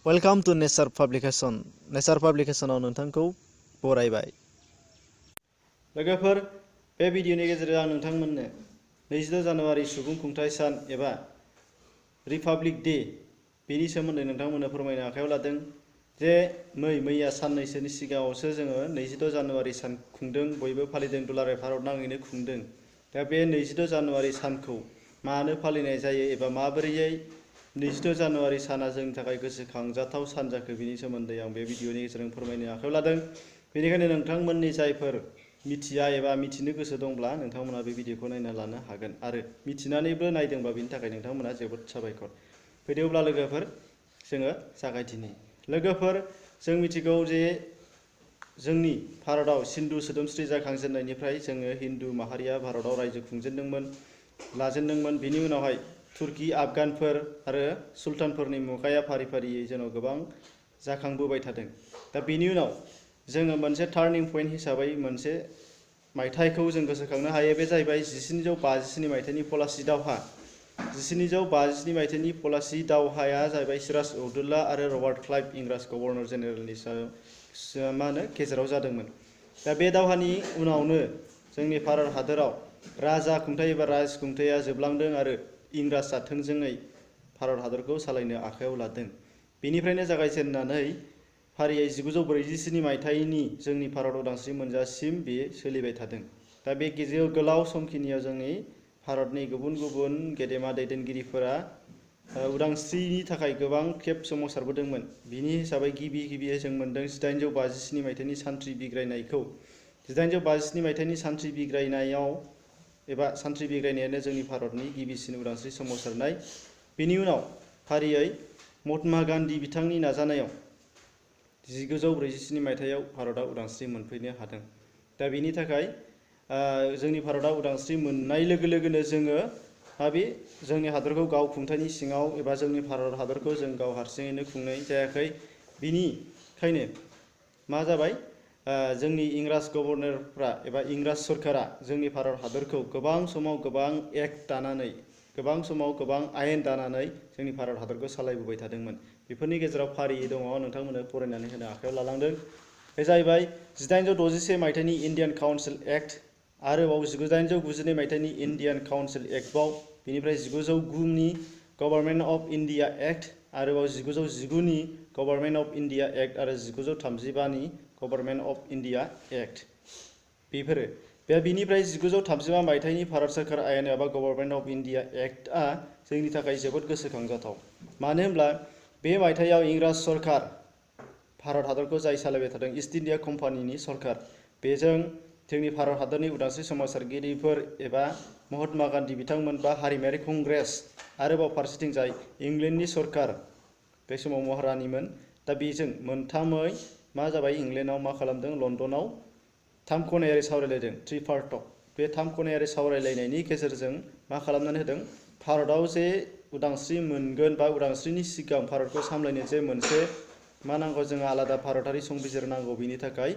Welcome to nature publication. नेचार पाब्लिकेशनाव नोंथांखौ बरायबाय। लोगोफोर, बे भिडिअनि गेजेरजों आं नोंथांमोननो 22 जानुवारि सुबुं खुंथाय सान एबा रिपाब्लिक डे बेनि सोमोन्दै नोंथांमोननो फोरमायनो आखायाव लादों जे मैया साननैसोनि सिगाङावसो जोङो 22 जानुवारि सान खुंदों, बयबो फालिदों, दुलाराय भारत नाङैनो खुंदों। दा बे 22 जानुवारि सानखौ मानो फालिनाय जायो एबा माबोरैयै 22 जानुवारि साना जोंनि थाखाय गोसोखांजाथाव सान जाखो बेनि सोमोन्दै आं बे भिडिअनि गेजेरजों फोरमायनो आखायाव लादों। बेनिखायनो नोंथांमोननि जायफोर मिथिया एबा मिथिनो गोसो दंब्ला नोंथांमोना बे भिडिअखौ नायना लानो हागोन आरो मिथिनानैबो नायदोंबा बेनि थाखाय नोंथांमोना जोबोद साबायखर। फैदोंब्ला लोगोफोर जोङो जागायदिनि। लोगोफोर, जों मिथिगौ जे जोंनि भारतआव सिन्धु सोदोमस्रि जाखांजेननायनिफ्राय जोङो हिन्दु माहारिया भारतआव रायजो खुंजेनदोंमोन, लाजेनदोंमोन। बिनि उनावहाय तुर्की, आफगानफोर आरो सुल्तानफोरनि मुगाया फारि फारियै जोंनाव गोबां जाखांबोबाय थादों। दा बेनि उनाव जोङो मोनसे टार्निं पइन्ट हिसाबै मोनसे मायथाइखौ जों गोसोखांनो हायो। बे जाहैबाय 1757 मायथाइनि पलासि दावहा। 1757 मायथाइनि पलासि दावहाया जाहैबाय सिराज उद-दौला आरो रबार्ट क्लाइभ इंराज गभर्नर जेनेरेलनि गेजेराव जादोंमोन। दा बे दावहानि उनावनो जोंनि भारत हादराव राजा खुंथाय एबा राजखुंथाया जोबलांदों आरो इंराजआ थोंजोङै भारत हादरखौ सालायनो आखायाव लादों। बेनिफ्रायनो जागायजेननानै फारियै 1947 मायथाइनि जोंनि भारत उदांस्रि मोनजासिम बे सोलिबाय थादों। दा बे गोलाव समखिनियाव जोंनि भारतनि गुबुन गुबुन गेदेमा दैदेनगिरिफोरा उदांस्रिनि थाखाय गोबां खेब सोमावसारबोदोंमोन। बिनि हिसाबै गिबियै जों मोनदों 1857 मायथाइनि सान्थ्रि बिग्रायनायखौ। 1857 मायथाइनि सान्थ्रि बिग्रायनायाव एबा सान्थ्रि बिग्रायनायानो जोंनि भारतनि गिबिसिन उदांस्रि सोमावसारनाय। बेनि उनाव फारियै महात्मा गान्धी बिथांनि नाजानायाव 1947 मायथाइयाव भारतआ उदांस्रि मोनफैनो हादों। दा बेनि थाखाय जोंनि भारतआ उदांस्रि मोननाय लोगो लोगोनो जोङो जोंनि हादरखौ गाव खुंथायनि सिङाव एबा जोंनि भारत हादरखौ जों गाव हारसिङैनो खुंनाय जायाखै। बिनिखायनो मा जाबाय, जोंनि इंराज गभर्नरफ्रा एबा इंराज सरकारा जोंनि भारत हादरखौ गोबां समाव गोबां एक्ट दानानै, गोबां समाव गोबां आयेन दानानै जोंनि भारत हादरखौ सालायबोबाय थादोंमोन। बेफोरनि गेजेराव फारियै दङ, नोंथांमोननो फरायनानै होनो आखायाव लालांदों। बे जाहैबाय 1861 मायथाइनि इन्डियान काउन्सिल एक्ट, आरोबाव 1892 मायथाइनि इन्डियान काउन्सिल एक्टआव, बेनिफ्राय 1909नि गभर्नमेन्ट अफ इन्डिया एक्ट, आरोबाव 1919नि गभर्नमेन्ट अफ इन्डिया एक्ट आरो 1935नि गभर्नमेन्ट अफ इन्डिया एक्ट। बेफोरो बेनिफ्राय 1935 मायथाइनि भारत सोरखार आयेन एबा गभर्नमेन्ट अफ इन्डिया एक्टआ जोंनि थाखाय जोबोद गोसोखांजाथाव। मानो होनब्ला बे मायथाइयाव इंराज सरकार, भारत हादरखौ जाय सालायबाय थादों, इस्ट इन्डिया कम्पानिनि सरकार, बेजों जोंनि भारत हादरनि उदांस्रि सोमावसारगिरिफोर एबा महात्मा गान्धी बिथांमोन बा हारिमायारि कंग्रेस, आरोबाव फारसेथिंजाय इंलेन्डनि सरकार, बे समाव महारानिमोन। दा बेजों मोनथामै मा जाबाय, इंलेन्डआव मा खालामदों, लन्डनाव 3 खनायारि सावरायलायदों, त्रिपार्टक। बे 3 खनायारि सावरायलायनायनि गेजेरजों मा खालामनानै होदों, भारतआव जे उदांस्रि मोनगोन बा उदांस्रिनि सिगां भारतखौ सामलायनो जे मोनसे मा नांगौ, जोङो आलादा भारतारि संबिजिर नांगौ। बिनि थाखाय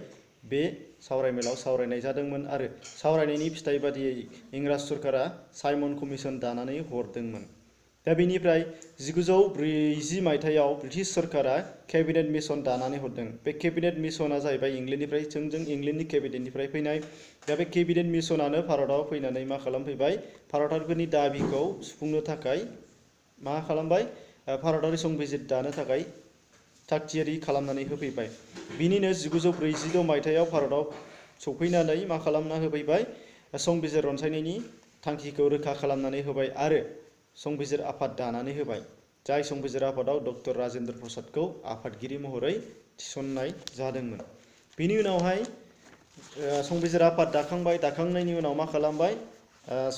बे सावरायमेलाव सावरायनाय जादोंमोन आरो सावरायनायनि फिथाइ बादियै इंराज सरकारा साइमन कमिसन दानानै हरदोंमोन। दा बेनिफ्राय 1940 मायथाइयाव ब्रिटिश सरकारा केबिनेट मिशन दानानै हरदों। बे केबिनेट मिशना जाहैबाय इंलेन्डनिफ्राय, थोंजों इंलेन्डनि केबिनेटनिफ्राय फैनाय। दा बे केबिनेट मिशनानो भारतआव फैनानै मा खालामफैबाय, भारतारिफोरनि दाबिखौ सुफुंनो थाखाय मा खालामबाय, भारतारि संबिजिर दानो थाखाय थागथियारि खालामनानै होफैबाय। बिनिनो 1946 मायथाइयाव भारतआव सफैनानै मा खालामना होफैबाय, संबिजिर रनसायनायनि थांखिखौ रोखा खालामनानै होबाय आरो संबिजिर आफाद दानानै होबाय। जाय संबिजिर आफादाव डक्टर राजेन्द्र प्रसादखौ आफादगिरि महरै थिसननाय जादोंमोन। बिनि उनावहाय संबिजिर आफाद दाखांनायनि उनाव मा खालामबाय,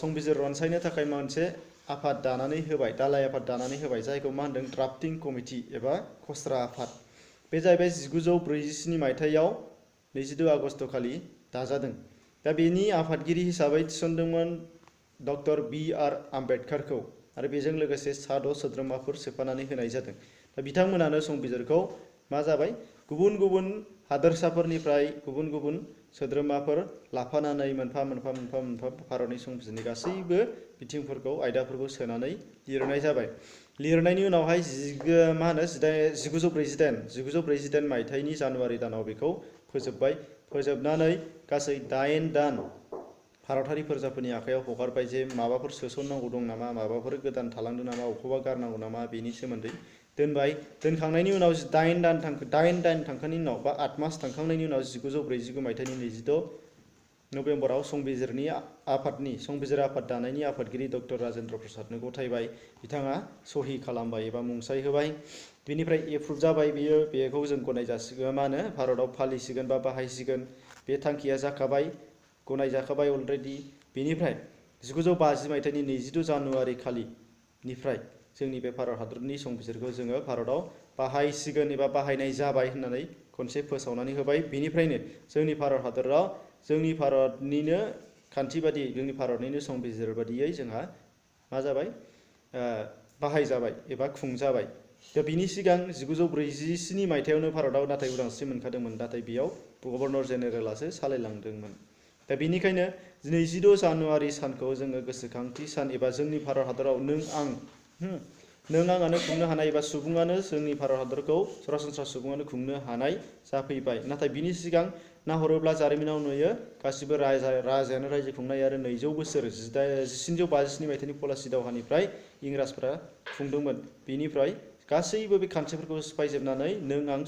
संबिजिर रनसायनो थाखाय मोनसे आफाद दानानै होबाय, दालाय आफाद दानानै होबाय, जायखौ मा होनदों, ड्राफ्टिं कमिटि एबा खस्रा आफाद। बे जाहैबाय 1947 मायथाइयाव 22 आगस्ट खालि दाजादों। दा बेनि आफादगिरि हिसाबै थिसनदोंमोन डक्टर बि.आर. आम्बेडकारखौ आरो बेजों लोगोसे 6 सोद्रोमाफोर सोफानानै होनाय जादों। दा बिथांमोनानो संबिजिरखौ मा जाबाय, गुबुन गुबुन हादोरसाफोरनिफ्राय गुबुन गुबुन सोद्रोमाफोर लाफानानै मोनफा मोनफा भारतनि संबिजिरनि गासैबो बिथिंफोरखौ, आयदाफोरखौ सोनानै लिरनाय जाबाय। लिरनायनि उनावहाय 1948 मायथाइनि जानुवारि दानाव बेखौ फोजोबबाय। फोजोबनानै गासै 8 दान भारतारि फोरजाफोरनि आखायाव हगारबाय जे माबाफोर सोसननांगौ दं नामा, माबाफोर गोदान थालांदों नामा, अबेखौबा गारनांगौ नामा, बेनि सोमोन्दै दोनबाय। दोनखांनायनि उनाव 8 दान थांखांनायनि उनाव बा 8 मास थांखांनायनि उनाव 1949 मायथाइनि 26 नभेम्बराव संबिजिर आफाद दानायनि आफादगिरि डक्टर राजेन्द्र प्रसादनो गथायबाय। बिथाङा सहि खालामबाय एबा मुंसाइ होबाय। बेनिफ्राय एप्रुभ जाबाय बियो, बेखौ जों गनाय जासिगोन, मा होनो, भारताव फालिसिगोन बा बाहायसिगोन। बे थांखिया जाखाबाय, गनायजाखाबाय अलरेडि। बेनिफ्राय 1950 मायथाइनि 22 जानुवारि खालिनिफ्राय जोंनि बे भारत हादरनि संबिजिरखौ जोङो भारताव बाहायसिगोन एबा बाहायनाय जाबाय होननानै खनसे फोसावनानै होबाय। बेनिफ्रायनो जोंनि भारत हादराव जोंनि भारतनिनो खान्थि बादियै, जोंनि भारतनिनो संबिजिर बादियै जोंहा मा जाबाय, बाहायजाबाय एबा खुंजाबाय। दा बिनि सिगां 1947 मायथाइयावनो भारताव नाथाय उदांस्रि मोनखादोंमोन, नाथाय बेयाव गभर्नर जेनेरेलासो सालायलांदोंमोन। दा बेनिखायनो 26 जानुवारि सानखौ जोङो गोसोखांथि सान एबा जोंनि भारत हादराव नों आंआनो खुंनो हानाय एबा सुबुङानो जोंनि भारत हादरखौ सरासनस्रा सुबुङानो खुंनो हानाय जाफैबाय। नाथाय बिनि सिगां नाहरोब्ला जारिमिनाव नुयो गासिबो राजायानो रायजो खुंनाय आरो 200 बोसोर 1757 मायथाइनि पलासि दावहानिफ्राय इंराजफोरा खुंदोंमोन। बेनिफ्राय गासैबो बे खान्थिफोरखौ सिफायजोबनानै नों आं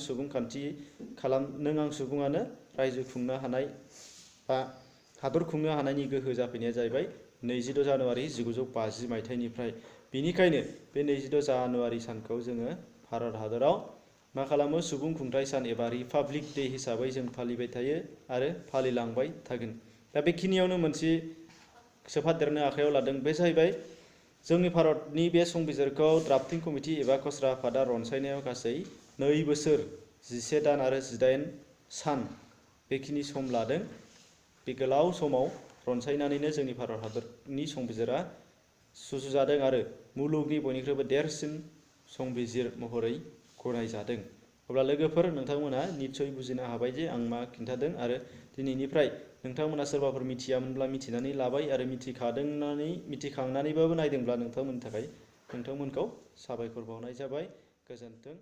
सुबुङानो रायजो खुंनो हानाय बा हादर खुंनो हानायनि गोहो जाफैनाया जाहैबाय 26 जानुवारि 1950 मायथाइनिफ्राय। बेनिखायनो बे 26 जानुवारि सानखौ जोङो भारत हादराव मा खालामो, सुबुं खुंथाइ सान एबा रिपाब्लिक डे हिसाबै जों फालिबाय थायो आरो फालिलांबाय थागोन। दा बेखिनियावनो मोनसे सोफादेरनो आखायाव लादों, बे जाहैबाय जोंनि भारतनि बे संबिजिरखौ ड्राफ्टिं कमिटि एबा खसरा आफादा रनसायनायाव गासै 2 बोसोर 11 दान आरो 18 सान बेखिनि सम लादों। बे गोलाव समाव रनसायनानैनो जोंनि भारत हादरनि संबिजिरा सुजुजादों आरो मुलुगनि बयनिख्रुइबो देरसिन संबिजिर महरै गनायजादों। अब्ला लोगोफोर, नोंथांमोना निस्सय बुजिनो हाबाय जे आं मा खिन्थादों आरो दिनैनिफ्राय नोंथांमोना सोरबाफोर मिथियामोनब्ला मिथिनानै लाबाय आरो मिथिखांनानैबाबो नायदोंब्ला नोंथांमोनखौ साबायखर बावनाय जाबाय। गोजोन्थों।